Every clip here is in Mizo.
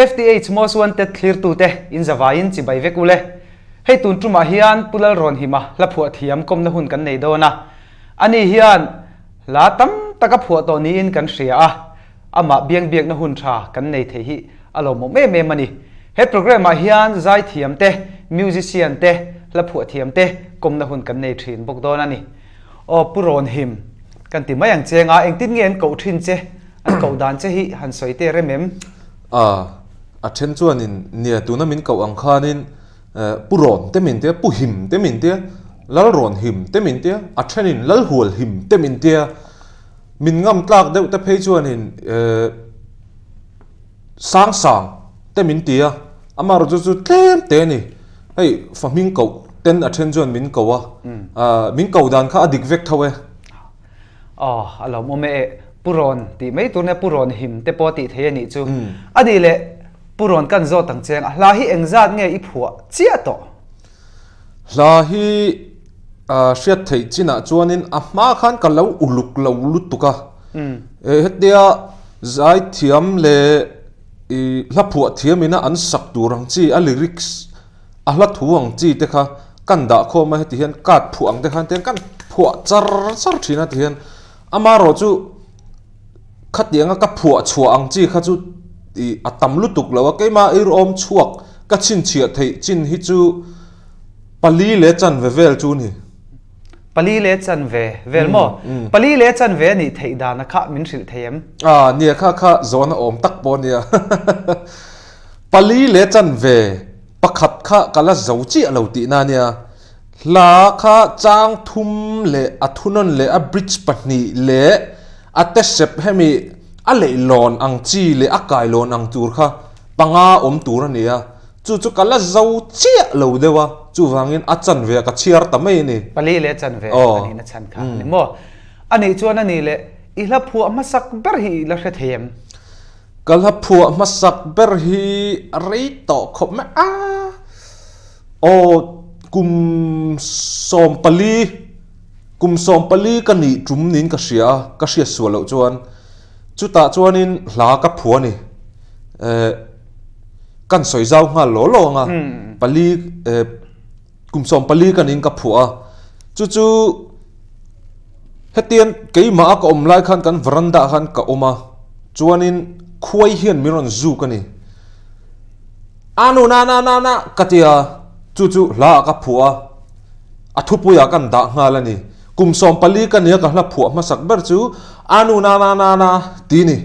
FTH Most Wanted thlirtute in zavaiin chibai vek ule. Hei tun tumah hian Pu Lalrawnhima hla phuah thiam kawmna hun kan nei dawn a. Ani hian hla tam tak a phuah tawh niin kan hria a, amah biang biakna hun tha kan nei thei hi a lawmawm em em a ni. He programme ah hian zaithiam te, musician te, hla phuah thiam te kawmna hun kan nei thin bawk dawn a ni. Aw Pu Rawnhim, kan ti mai ang che nga, engtin nge an koh thin che, an koh dan che hi han sawi teh rem em? A, a then chuanin nia tuna min koh ang khanin Pu Rawn te min tia, Pu Him te min tia, Lal Rawn Him te min tia, a thenin Lal Hual Him te min tia, min ngam tlak deuh te phei chuanin Sang Sang te min ti a, amaherawhchu chu tlem te a ni. Hei fahming koh ten a then chuan min ko a, min ko dan kha a dik vek tho e. Aw, a lawmawm e eh, Pu Rawn tih mai tur nia Pu Rawn him te pawh a tih thei a nih chu. A nih leh Pu Rawn kan zawt ang cheng, a hla hi engzat nge i phuah chiah tawh? Hla hi hriat theih chinah chuanin a hma khan ka lo uluk lo lutuk a, hetia zaithiam leh hla phuah thiamina an sak tur ang chi a lyrics a hla thu ang chi te kha kan dah khawm a, heti hian card phuah ang te khan tiang kan phuah char char thin a ti hian amaherawh chu khatianga ka phuah chhuah ang chi kha chu a tam lutuk lo a, keimah eirawm chhuak ka chhinchhiah theih chin hi chu pali leh chanve vel chu ni. Pali leh chanve vel maw? Pali leh chanve a nih theih dana kha min hrilh thei em? A, nia kha kha zawn a awm tak pawh nia. Pali leh chanve pakhat kha ka la zo chiah lo tihna nia. Hla kha chang thum leh a thunawn leh a bridge pahnih leh a tesep hemi a leihlawn ang chi leh a kailawn ang tur kha panga awm tur a ni a. Chu chu ka la zo chiah lo deuh a, chuvangin a chanve a ka chhiar ta mai a ni. Pali leh chanve a nihna chhan kha a ni maw? A nih chuan a nih leh i hla phuah hmasak ber hi i la hre thei em? Ka hla phuah hmasak ber hi a rei tawh khawp mai a, aw kum 14, kum 14 ka nih tum niin ka hria a, ka hriat sual loh chuan chutah chuanin hla ka phuah a ni. Eh. Kan sawi zau nghal law law ang a, pali eh kum 14 ka niin ka phuah a, chu chu hetiang keimah a ka awm lai khan kan veranda ah khan ka awm a, chuanin khuai hian min rawn zuk a ni. Anu na na na na ka ti a, chu chu hla ah ka phuah a, a thupui ah kan dah nghal a ni. Kum 14 ka nia ka hla phuah hmasak ber chu Anu na na na na ti ni.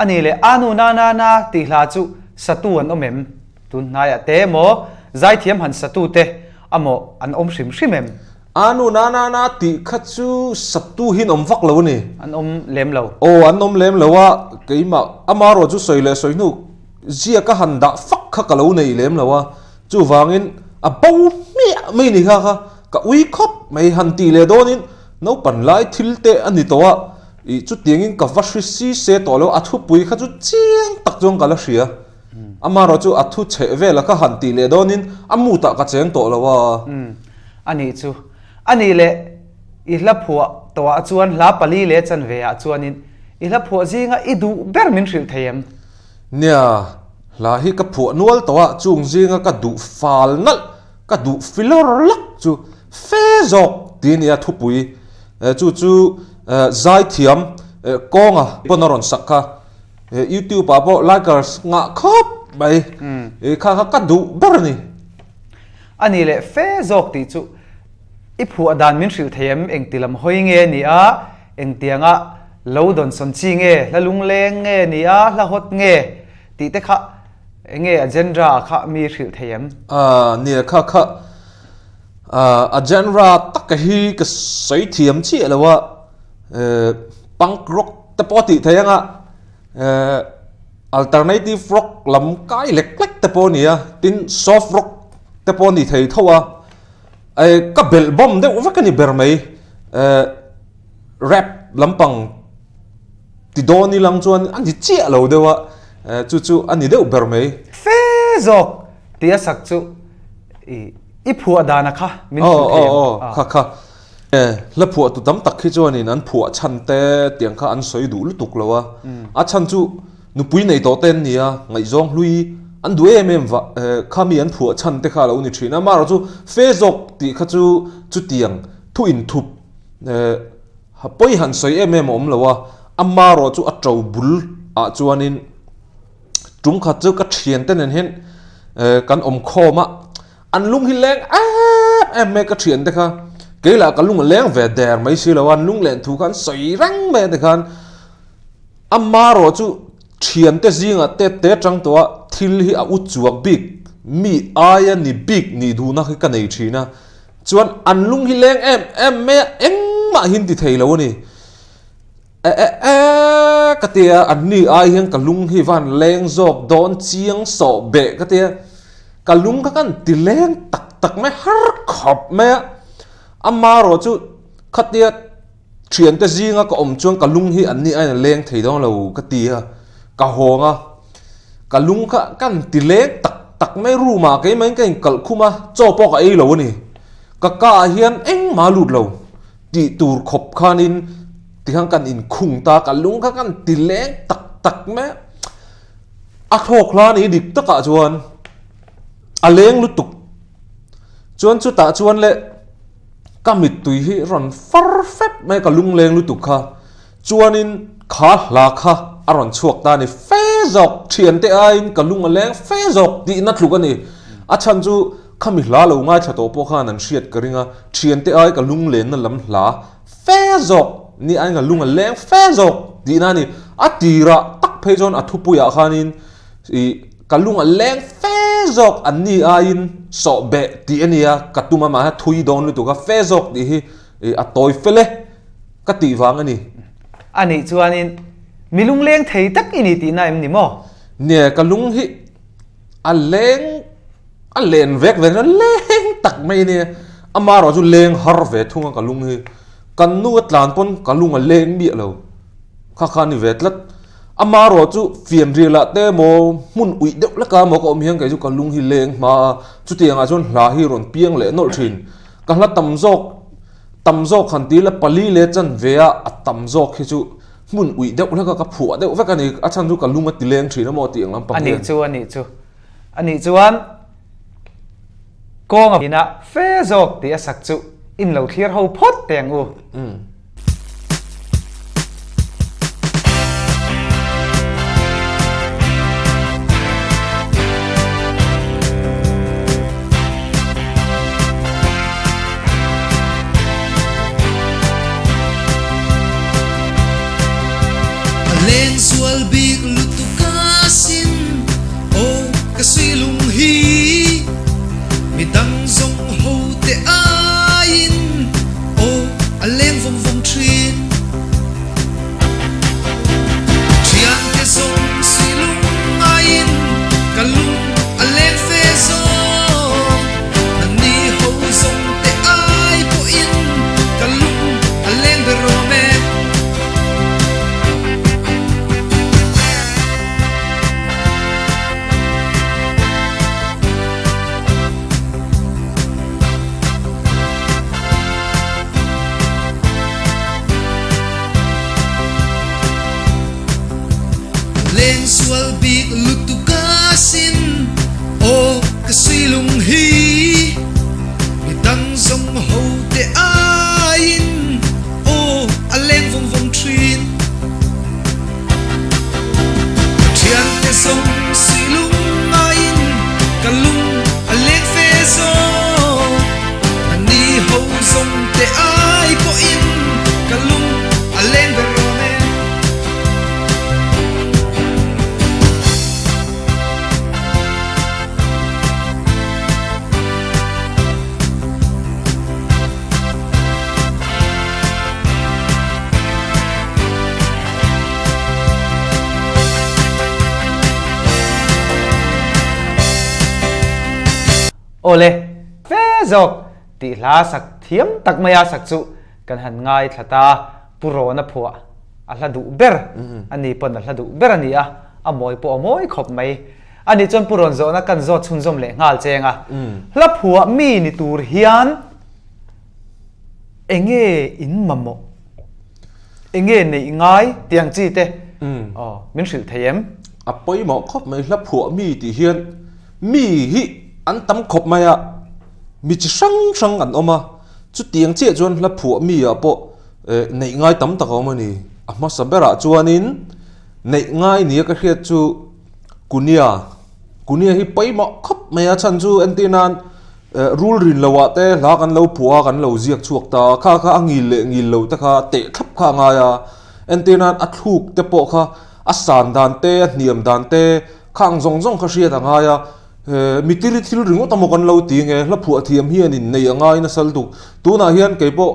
A ni leh Anu na na na tih hla chu satu an awm em? Tun hnaiah te emaw zaithiam han satu te amaw an awm hrim hrim em? Anu na na na tih kha chu satu hi an awm vak lo a ni. An awm lem lo. Aw an awm lem lo a, keimah amaherawh chu sawi leh sawi hnu ziaka han dah fak kha ka lo nei lem lo a, chuvangin a bo hmiah mai ni kha kha ka ui khawp mai han tih leh dawnin naupan lai thil te a ni tawh a, Ih, chutiangin ka va hri si se tawh lo, a thupui kha chu chiang tak chuan ka la hria. Amaherawh chu a thu chheh vela ka han tih leh dawnin a mutah ka cheng tawh lo a. Umm, a nih chu. A nih leh, i hla phuah tawhah chuan hla pali leh chanve ah chuanin i hla phuah zinga i duh ber min hrilh thei em? Nia, hla hi ka phuah nual tawh a, chung zinga ka duh fal nalh, ka duh filawr lak chu fe zawk ti a nia thupui. Chu chu zaithiam kawnga pawn a rawn sak kha youtube ah pawh likers ngah khawp mai kha kha ka duh ber a ni. A ni leh fe zawk tih chu i phuah dan min hrilh thei em? Engti lam hawi nge ni a? Engtianga lo dawnsawn chi nge? Hla lungleng nge ni a? Hla hawt nge? Tih te kha enge a genre kha mi hrilh thei em? A nia kha kha A genre taka hi ka sawi thiam chiah lo a, punk rock te pawh a tih theih ang a, alternative rock lam kai lek lek te pawh a ni a, tin soft rock te pawh a ni thei tho a, ka belh bawm deuh vek a ni ber mai, rap lampang ti dawn ilang chuan a ni chiah lo deuh a, chu chu a ni deuh ber mai. Fe zawk tih a sak chu i. I phuah dana kha min hrilh thei em? Aw aw kha kha. Hla phuah tu tam tak khi chuanin an phuah chhan te tiang kha an sawi duh lutuk lo a. A chhan chu Nupui nei tawh te an ni a, ngaihzawng hlui an duh em em va kha mi an phuah chhan te kha a lo ni thin a, amaherawh chu fe zawk tih kha chu chutiang thu inthup pawi han sawi em em a awm lo a, amaherawh chu a to bul ah chuanin tum khat chu ka thian te nen hian kan awm khawm a, an lung hi leng em em mai ka thian te kha, kei lah ka lung a leng ve der mai si lo a, an lung len thu kha an sawi reng mai a tikhan. Amaherawh chu thiante zingah tet te atang tawh a thil hi a u chuak bik, mi aia ni bik nih duhna hi ka nei thin a, chuan an lung hi leng em em mai a, engmah hi an ti thei lo a ni. E e e ka ti a, an ni ai hian ka lung hi van leng zawk dawn chiang sawh beh ka ti a, ka lung kha kan ti leng tak tak mai har khawp mai a, amaherawh chu khatia Thiante zinga ka awm chuan ka lung hi an ni ain a leng thei dawn lo ka ti a, ka hawng a, ka lung kha ka han ti leng tak tak mai room ah keimah in ka inkalh khum a, chaw pawh ka ei lo a ni, ka ka ah hian engmah a lut lo tih tur khawp khanin tikhan kan inkhung ta, ka lung kha ka han ti leng tak tak mai a, a thlawk hla ni dik takah chuan a leng lutuk chuan chutah chuan le. Ka mittui hi rawn far fep mai ka lungleng lutuk kha. Chuanin kha hla kha a rawn chhuak ta a ni fe zawk, thiante aiin ka lung a leng fe zawk tihna tluk a ni. A chhan chu khami hla lo ngaithla tawh pawh khan an hriat ka ring a, thiante ai ka lunglenna lam hla fe zawk ni aiin ka lung a leng fe zawk tihna a ni. A tirah tak phei chuan a thupuiah khanin ih Ka lung a leng fe zawk an ni aiin sawh beh tih a nia, ka tum a mahse thui dawn lutuk a, fe zawk tih hi a tawi fel e ka tih vang a ni. A nih chuanin mi lungleng thei tak i ni tihna em ni maw? Nia, ka lung hi a leng a len vek vek chuan leng tak mai a nia, amaherawh chu leng har ve thung a ka lung hi, kan nu a tlan pawn ka lung a leng miah lo. Kha kha a ni ve tlat. Amaherawh chu fianrial ah te emaw hmun uih deuh leka emaw ka awm hian kei chu ka lung hi leng hma a, chutiang ah chuan hla hi rawn piang leh nawlh thin. Ka hla tam zawk tam zawk han ti ila pali leh chan ve a a tam zawk hi chu hmun uih deuh leka ka phuah deuh vek a ni. A chhan chu ka lung a ti leng thin emaw tih ang lampang hian. A nih chu a nih chu. A nih chuan kawng a inah fe zawk tih a sak chu in lo thlir ho phawt teh ang u. A leng sual bik lutuk a sin aw ka suilung hi midang zawng ho te aiin Aw, a leng vawng vawng thin. Thiante zawng si lung ngaiin ka lung a leng fe zawk. Anni ho zawng te ai pawhin ka lung a leng ber awm e. Leng sual bik lutuk a sin aw ka suilung hi midang zawng ho te aiin aw a leng vawng vawng thin Thiante zawng suilung ngaiin ka lung a leng fe zawk Nangni ho zawng te ai pawhin ka lung a leng ber awm e. Awle, fe zawk tih hla sak thiam tak maia sak chu kan han ngaithla ta, Pu Rawna phuah a hla duh ber a ni pawn a hla duh ber a ni a, a mawi pawh a mawi khawp mai. A nih chuan Pu Rawn zawhna kan zawt chhunzawm leh nghal cheng a, hla phuah mi ni tur hian Enge in mamawh? Enge neih ngai? Tiang chi te. Aw, min hrilh thei em? A pawimawh khawp mai, hla phuah mi tih hian mi hi an tam khawp mai a, mi chi hrang hrang an awm a, chutiang chiah chuan hla phuah mi ah pawh neih ngai tam tak a awm a ni. A hmasa berah chuanin neih ngai nia ka hriat chu Kunia, Kunia hi pawimawh khawp mai a, chhan chu entir nan rul rin lo ah te hla kan lo phuah a, kan lo ziak chhuak ta a, kha kha a ngil leh ngil lo te kha teh thlap kha a ngai a, entir nan a thluk te pawh kha a san dan te a hniam dan te khang zawng zawng kha hriat a ngai a, mitiri thil ringawt emaw kan lo ti nge hla phuah thiam hianin nei a ngai nasal duk, tunah hian kei pawh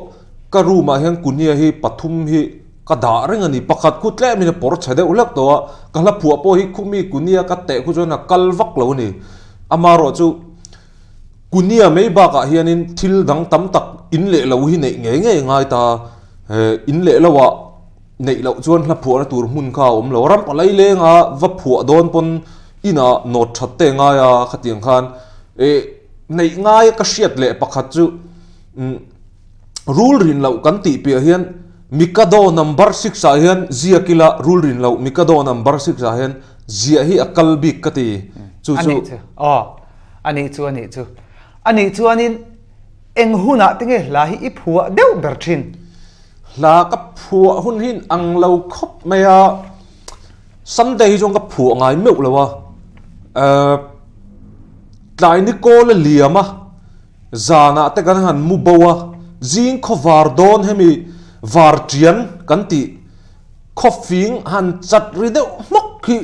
ka room ah hian Kunia hi pathum hi. Ka dah reng a ni, pakhat khu tlemin a pawr chhe deuh hlek tawh a, ka hla phuah pawh hi khumi Kunia ka teh khu chuan a kal vak lo a ni. Amaherawh chu Kunia mai bakah hianin thil dang tam tak in leh lo hi neih ngei ngei a ngai ta, in leh lo ah neih loh chuan hla phuahna tur hmun kha a awm lo, ram palai lenga va phuah dawn pawn inah nawt that te a ngai a, khatiang khan neih ngai ka hriat leh pakhat chu Rul rin loh kan tih piah hian Mikado number six ah hian ziak ila rul rin loh Mikado number six ah hian ziah hi a kal bik ka ti. Chu chu. Anih chu. Aw. Anih chu anih chu. Anih chuanin eng hunah te nge hla hi i phuah deuh ber thin? Hla ka phuah hun hi ang lo khawp mai a, Sunday hi chuan ka phuah ngai meuh lo a, tlai ni kawl a liam a, Zanah te kan han mu bo a, zing khaw var dawn hemi var tian kan tih khawfing han chat ri deuh hmawk hi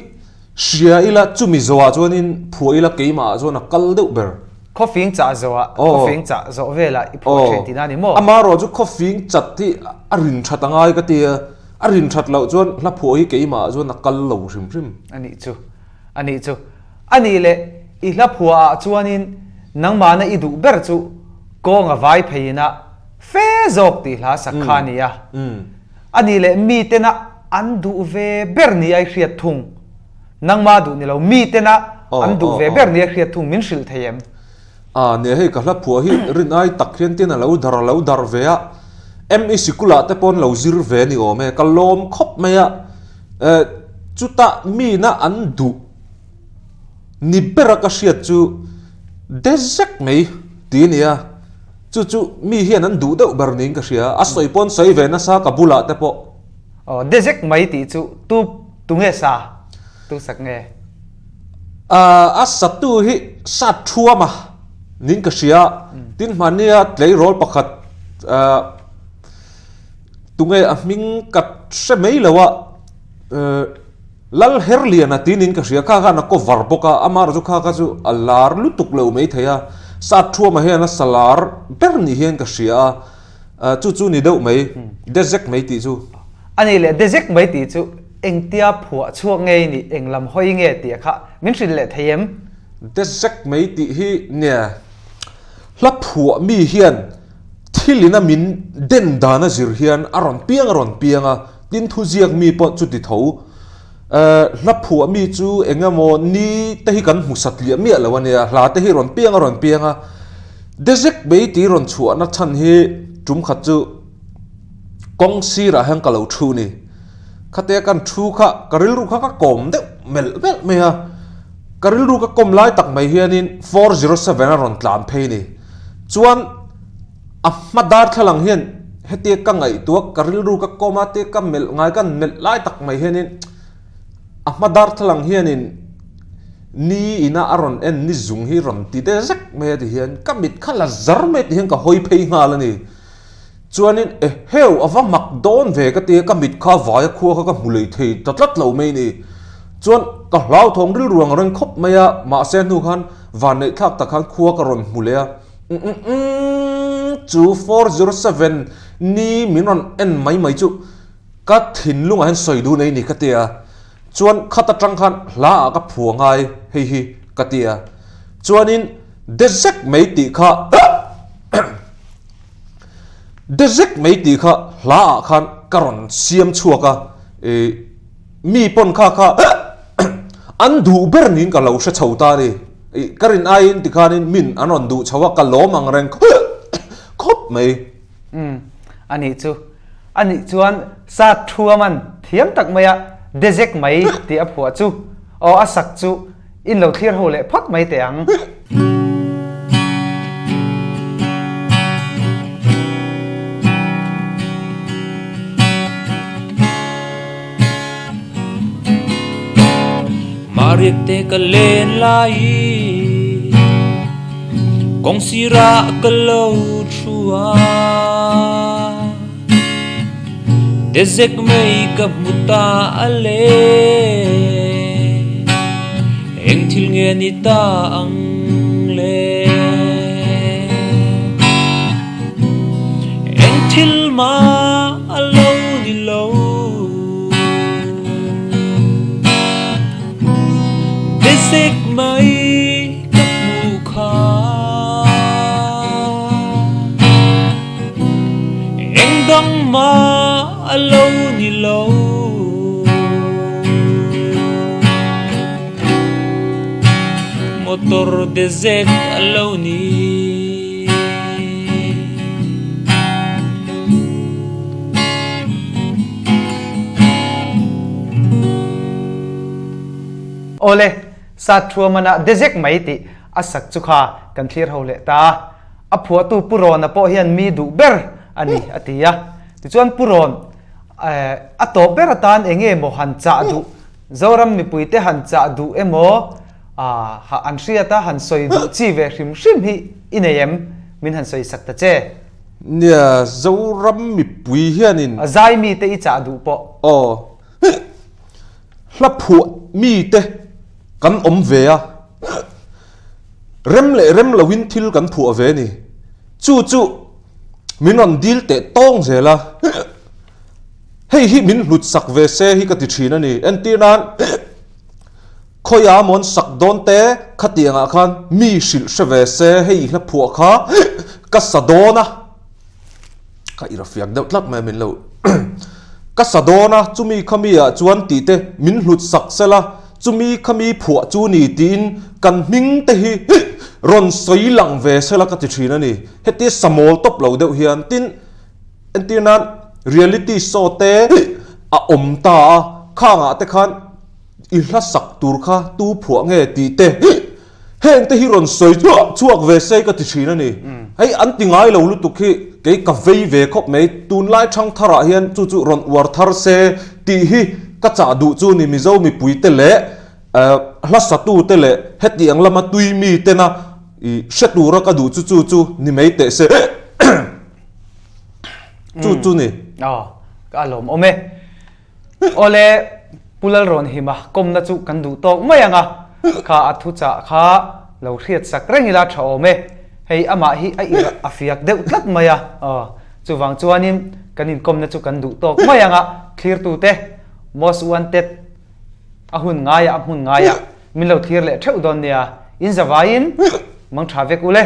hria ila chumi zawhah chuanin phuah ila keimahah chuan a kal deuh ber. Khawfing chah zawhah, khawfing chah zawh velah i phuah thin tihna a ni maw? Amaherawh chu khawfing chat hi a rin that a ngai ka ti a, a rin that loh chuan hla phuah hi keimahah chuan a kal lo hrim hrim. A nih chu, a nih chu. A nih leh, i hla phuah ah chuanin nangmahna i duh ber chu kawnga vai pheiin a fe zawk tih hla sak kha a ni a. A nih leh, mitena an duh ve ber ni a i hriat thung. Nangmah duh ni lo, mitena an duh ve ber ni a i hriat thung min hrilh thei em? A nia hei ka hla phuah hi rin ai tak hian tin a lo dar a lo dar ve a, ME sikul ah te pawn lo zir ve ni awm e, ka lawm khawp mai a, chutah mina an duh Ni bera ka hriat chu de zek mai ti a ni a, chu chu mi hian an duh deuh ber niin ka hria, a sawi pawn sawi ve nasa ka bulah te pawh. Aw, de zek mai tih chu tu tu nge sa? Tu sak nge? A satu hi sat thuam a niin ka hria, tin hmania tleirawl pakhat tunge a hming ka hre mai lo a, Lal Herliana tinin ka hria, kha khan a cover bawk a, amah erawh chu kha kha chu a lar lutuk lo mai thei a, sat thuamah hian a sa lar ber ni hian ka hria a, chu chu ni deuh mai, dezek mai tih chu. A nih leh dezek mai tih chu engtia phuah chhuak nge i nih, eng lam hawi nge tih kha min hrilh leh thei em? Dezek mai tih hi nia, hla phuah mi hian thilin a min den dan a zir hian a rawn piang a rawn piang a, Tin thuziak mi pawh chuti tho. Hla phuah mi chu eng emaw ni te hi kan hmu sat liah miah lo a nia, hla te hi rawn piang a rawn piang a. Dezek mai tih rawn chhuahna chhan hi tum khat chu kawng sirah hian ka lo thu ni. Khatia kan thu kha ka rilru kha ka kawm deuh melh melh mai a. Ka rilru ka kawm lai tak mai hianin 407 a rawn tlan phei ni. Chuan. A hma darthlalang hian hetia ka ngaihtuah ka rilru ka kawm a tia ka melh ngai ka melh lai tak mai hianin a hma darthlalang hianin ni ina a rawn en ni zung hi rawn ti de zek mai a ti hian ka mit kha la zar mai ti hian ka hawi phei nghal a ni. Chuanin eheu a va mak dawn ve ka tia ka mit kha vai a khua kha ka hmu lei thei ta tlat lo mai a ni. Chuan ka hlauthawng rilru ang reng khawp mai a mahse hnu khan vanneihthlak tak khan khua ka rawn hmu leh a. Chu 407 ni min rawn en mai mai chu ka thinlungah hian sawi duh nei ni ka ti a, chuan khat atang khan hla ah ka phua ngai hei hi ka ti a, chuanin de zek mai tih kha de zek mai tih kha hla ah khan ka rawn siam chhuak a, ih mi pawn kha kha an duh ber niin ka lo hre chho ta a ni. Ih, ka rin aiin tikhanin min an rawn duh chho a, ka lawm ang reng khawp mai. Umm, a nih chu. A nih chuan sat thu a man thiam tak mai a, Dezek mai tih a phuah chu aw a sak chu in lo thlir ho leh phawt mai teh ang. Mahriak te ka len lai kawng sirah ka lo thu a. Dezek mai ka hmu ta a le. Eng thil nge ni ta ang le? Eng thil mah a lo ni lo. Dezek mai ka hmuh kha. Eng dang mah a lo ni lo. Motor dezek a lo ni. Awle, Sat Thuamana dezek mai tih a sak chu kha kan thlir ho leh ta. A phuahtu Pu Rawna pawh hian mi duh ber a ni a ti a. Tichuan Pu Rawn a tawp ber atan eng nge maw han chah duh, Zoram mipuite han chah duh emaw an hriat a han sawi duh chi ve hrim hrim hi i nei em? Min han sawi sak ta che. Nia, Zoram mipui hianin. A zai mite i chah duh pawh. Aw. Hla phuah mite kan awm ve a. Rem leh rem loin thil kan phuah ve a ni. Chu chu min rawn dil teh tawng zel a. Hei hi min hlut sak ve se hi ka ti thin a ni. Entir nan khawiah mawn sak dawn te khatiangah khan mi hrilh hre ve se hei hla phuah kha ka sa dawn a. Ka ira fiak deuh tlat mai a min lo ka sa dawn a chumi khami ah chuan tih te min hlut sak sela chumi khami phuah chu ni tiin kan hming te hi rawn sawi lang ve sela ka ti thin a ni hetia samawl tawp lo deuh hian tin entir nan reality show te a awm ta a khangah te khan i hla sak tur kha tu phuah nge tih te Heng te hi rawn sawi chhuak ve se ka ti thin a ni. Hei an ti ngai lo lutuk hi kei ka vei ve khawp mai. Tunlai thang tharah hian chu chu rawn uar thar se tih hi ka chah duh chu ni Mizo mipui te leh hla satu te leh hetiang lama tui mi tena i hre tura ka duh chu chu chu ni mai teh se chu chu ni. Aw ka lawmawm e. Awle, Pu Lalrawnhima kawmna chu kan duh tawk mai ang a, kha a thuchah kha lo hriat sak reng ila tha awm e. Hei amah hi a irh a fiak deuh tlat mai a, aw, chuvang chuanin kan inkawmna chu kan duh tawk mai ang a, thlirtute Most Wanted a hun ngaiah a hmun ngaiah min lo thlir leh theuh dawn nia, in zavaiin mang tha vek ule.